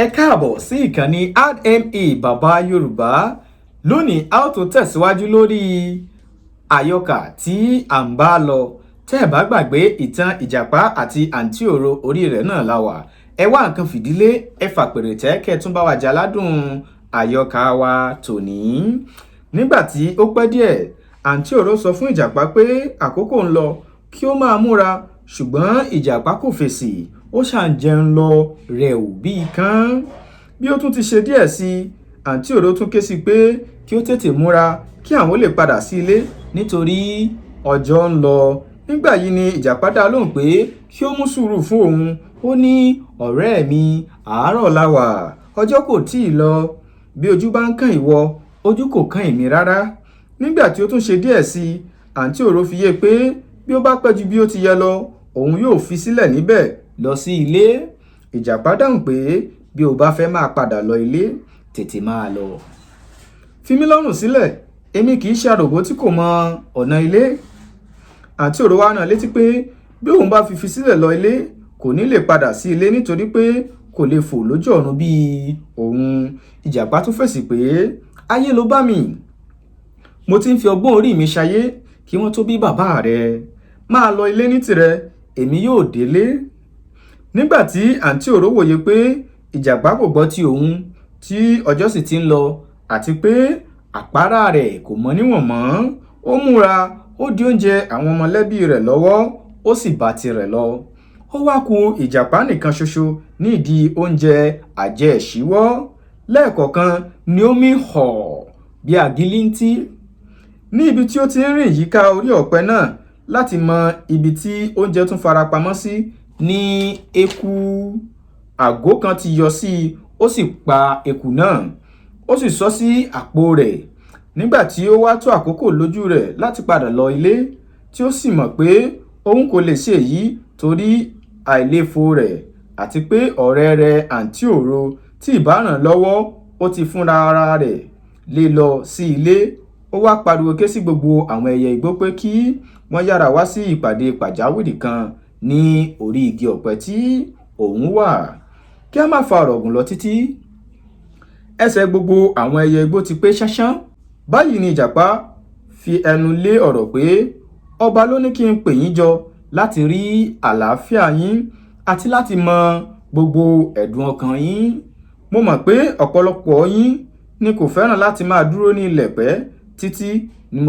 Ẹ káàbọ̀ sí ìkànnì RMA Bàbá Yorùbá. Lónìí, a ó tún tẹ̀síwájú lórí àyọkà tí à ń bá lọ. Tẹ́ ẹ̀ bá gbàgbé ìtàn Ìjàpá àti Àǹtí Òro, orí rẹ̀ náà la wà. Ẹ wá nǹkan fìdí lé, ẹ fàpèrè tẹ́ kẹ́ ẹ tún bá wa jaládùn àyọkà wa tòní. Nígbà tí ó pẹ́ díẹ̀, Àǹtí Òro sọ fún Ìjàpá pé àkókò ń lọ, kí ó máa múra, ṣùgbọ́n Ìjàpá kò fèsì, ó ṣáà ń jẹun lọ rẹ̀ ò bíi kán. Bí ó tún ti ṣe díẹ̀ sí i, Àǹtí Òro tún ké sí pé kí ó tètè múra kí àwọn lè padà sí ilé nítorí ọjọ́ ń lọ. Nígbà yìí ni Ìjàpá dá lóhùn pé kí ó mú sùúrù fún òun. Ó ní, "Ọ̀rẹ́ mi, àárọ̀ la wà, ọjọ́ kò tí ì lọ. Bí ojú bá ń kàn ìwọ, ojú kò kàn èmi rárá." Nígbà tí ó tún ṣe díẹ̀ sí i, Àǹtí Òro fi yé pé bí ó bá pẹ́ ju bí ó ti yẹ lọ, òun yóò fi sílẹ̀ níbẹ̀ lọ sí ilé. Ìjàpá dáhùn pé bí ó bá fẹ́ máa padà lọ ilé, tètè máa lọ. Fi mí lọ́rùn sílẹ̀, èmi kì í ṣe àròbó tí kò mọ ọ̀nà ilé. Àǹtí Òro wá rán létí pé bí òun bá fi sílẹ̀ lọ ilé, kò ní lè padà sí ilé nítorí pé kò lè fò lójú ọ̀run bí òun. Ìjàpá tún fèsì pé ayé ló bá mi. Mo ti ń fi ọgbọ́n orí mi ṣayé kí wọ́n tó bí bàbá rẹ̀. Máa lọ ilé ní tirẹ̀, èmi yóò délé. Nígbà tí Àǹtí Òro wòye pé Ìjàpá kò gbọ́ ti òun, tí ọjọ́ sì ti ń lọ, àti pé àpárá rẹ̀ kò mọ níwọ̀n mọ́, ó múra, ó di oúnjẹ àwọn mọ̀lẹ́bí rẹ̀ lọ́wọ́, ó sì bá tirẹ̀ lọ. Ó wá ku Ìjàpá nìkan ṣoṣo nídìí oúnjẹ àjẹṣíwọ́. Lẹ́ẹ̀kọ̀ọ̀kan ni ó mí họ̀ bí àgìlìntí. Ní ibi tí ó ti ń rìn yíká orí ọ̀pẹ náà láti mọ ibi tí oúnjẹ tún farapamọ́ sí ní eku àgó kan ti yọ sí i, ó sì pa eku náà, ó sì sọ sí àpò rẹ̀. Nígbà tí ó wá tó àkókò lójú rẹ̀ láti padà lọ ilé, tí ó sì mọ̀ pé òun kò lè ṣe èyí torí àìléfò rẹ̀, àti pé ọ̀rẹ́ rẹ̀ Àǹtí Òro tí ìbá ràn lọ́wọ́ ó ti fúnra ara rẹ̀ lé lọ sí ilé, ó wá pariwo ké sí gbogbo àwọn ẹyẹ igbó pé kí wọ́n yára wá sí ìpàdé pàjáwìrì kan ní orí igi ọ̀pẹ tí òun wà. Kí a má fa ọ̀rọ̀ gùn lọ títí. Ẹsẹ̀ gbogbo àwọn ẹyẹ igbó ti pé ṣánṣán. Báyìí ni Ìjàpá fi ẹnu lé ọ̀rọ̀ pé ọba ló ní kí n pè yín jọ láti rí àlàáfíà yín àti láti mọ gbogbo ẹ̀dùn ọkàn yín. Mo mọ̀ pé ọ̀pọ̀lọpọ̀ yín ni kò fẹ́ràn láti máa dúró ní ilẹ̀ pẹ́ títí ni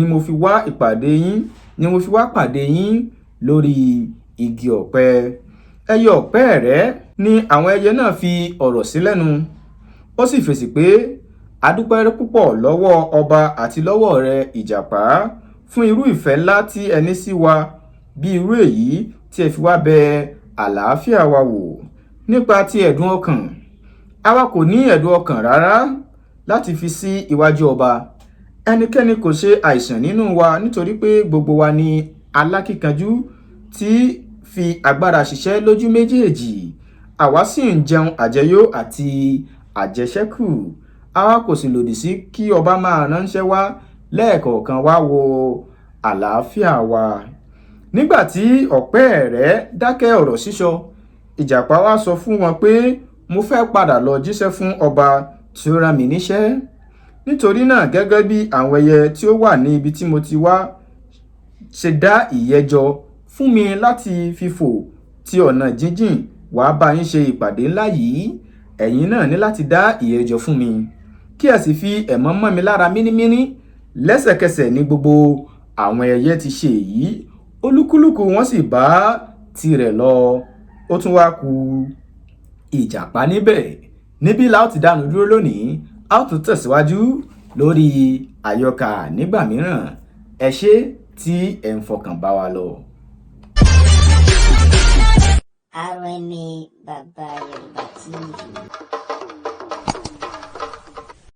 mo fi wá ìpàdé yín ni mo fi wá pàdé yín lórí igi ọ̀pẹ. Ẹyẹ ọ̀pẹ́ẹ̀rẹ́ ni àwọn ẹyẹ náà fi ọ̀rọ̀ sí lẹ́nu. Ó sì fèsì pé a dúpẹ́ púpọ̀ lọ́wọ́ ọba àti lọ́wọ́ rẹ Ìjàpá fún irú ìfẹ́ ńlá tí ẹ ní sí wa bí irú èyí tí ẹ fi wá bẹ àlàáfíà wa wò. Nípa ti ẹ̀dùn ọkàn, àwa kò ní ẹ̀dùn ọkàn rárá láti fi sí iwájú ọba. Ẹnikẹ́ni kò ṣe àìsàn nínú wa nítorí pé gbogbo wa ní alákíkanjú tí fi agbára ṣiṣẹ́ lójú méjèèjì. Àwa sì ń jẹun àjẹyó àti àjẹṣẹ́kù. Àwa kò sì lòdì sí kí ọba máa ránṣẹ́ wá lẹ́ẹ̀kọ̀ọ̀kan wá wo àlàáfíà wa. Nígbà tí Ọ̀pẹ́ẹ̀rẹ́ dákẹ́ ọ̀rọ̀ sísọ, Ìjàpá wá sọ fún wọn pé mo fẹ́ padà lọ jíṣẹ́ fún ọba tí ó rán mi níṣẹ́. Nítorí náà, gẹ́gẹ́ bí àwọn ẹyẹ tí ó wà ní ibi tí mo ti wá ṣe dá ìyẹ́ jọ fún mi láti fífò ti ọ̀nà jíjìn wá bá yín ṣe ìpàdé ńlá yìí, ẹ̀yin náà ní láti dá ìyẹ́ jọ fún mi, kí ẹ sì fi ẹ̀mọ́ mọ́ mi lára mínímíní. Lẹ́sẹ̀kẹsẹ̀ ní gbogbo àwọn ẹyẹ ti ṣe èyí, olúkúlùkù wọn sì bá tirẹ̀ lọ. Ó tún wá ku Ìjàpá níbẹ̀. Níbí la ó ti dánu dúró lónìí. A ó tún tẹ̀síwájú lórí àyọkà nígbà mìíràn. Ẹ ṣé tí ẹ̀ ń fọkàn bá wa lọ. RMA Baba Yoruba TV.